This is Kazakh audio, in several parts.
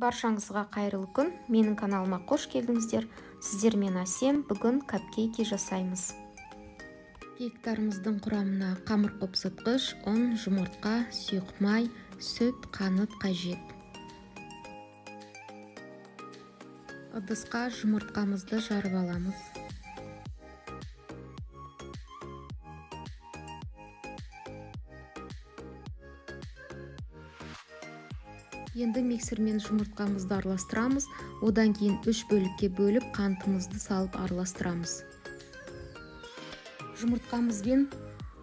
Баршаңызға қайырлы күн. Менің каналыма қош келдіңіздер. Сіздермен Әсем. Бүгін капкейки жасаймыз. Кейктарымыздың құрамына қамыр қопсытқыш, ұн, жұмыртқа, сұйық май, сүт, қант қажет. Ыдысқа жұмыртқамызды жарып аламыз. Енді миксермен жұмыртқамызды араластырамыз. Одан кейін 3 бөлікке бөліп қантымызды салып араластырамыз. Жұмыртқамызбен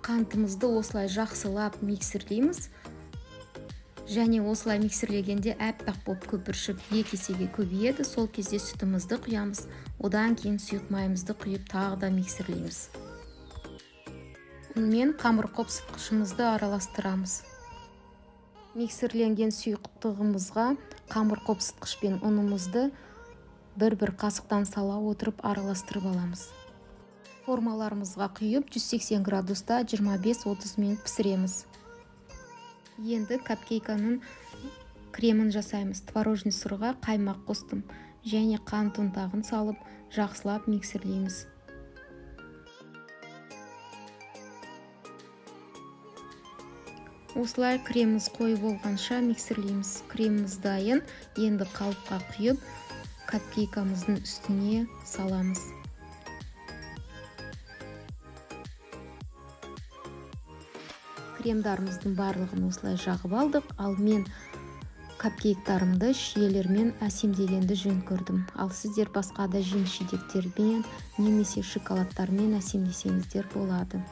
қантымызды осылай жақсылап миксерлейміз. Және осылай миксерлегенде әппақ болып көпіршіп 2 есеге көбейеді. Сол кезде сүтімізді құямыз. Одан кейін сұйық майымызды құйып тағы да миксерлейміз. Ұнмен қамыр қопсытқышымызды араластырамыз. Миксерленген сұйықтығымызға қамыр қопсытқыш пен ұнымызды бір-бір қасықтан сала отырып араластырып аламыз. Формаларымызға құйып 180 градуста 25-30 минут пісіреміз. Енді капкейканың кремін жасаймыз. Творожный сырға қаймақ қостым және қант ұнтағын салып жақсылап миксерлейміз. Осылай креміміз қою болғанша миксерлейміз. Креміміз дайын. Енді қалыпқа құйып, капкейкамыздың үстіне саламыз. Кремдарымыздың барлығын осылай жағып алдық. Ал мен капкейктарымды шиелермен әсемдегенді жөн көрдім. Ал сіздер басқа да жеміс-жидектермен немесе шоколадтармен әсемдесеңіздер болады.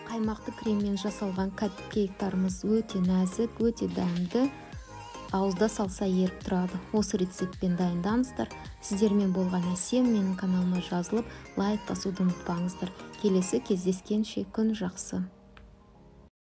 Қаймақты креммен жасалған капкейктарымыз өте нәзік, өте дәмді, ауызда салса еріп тұрады. Осы рецептпен дайындаңыздар. Сіздермен болған Әсем. Менің каналыма жазылып, лайк басуды ұмытпаңыздар. Келесі кездескенше күн жақсы.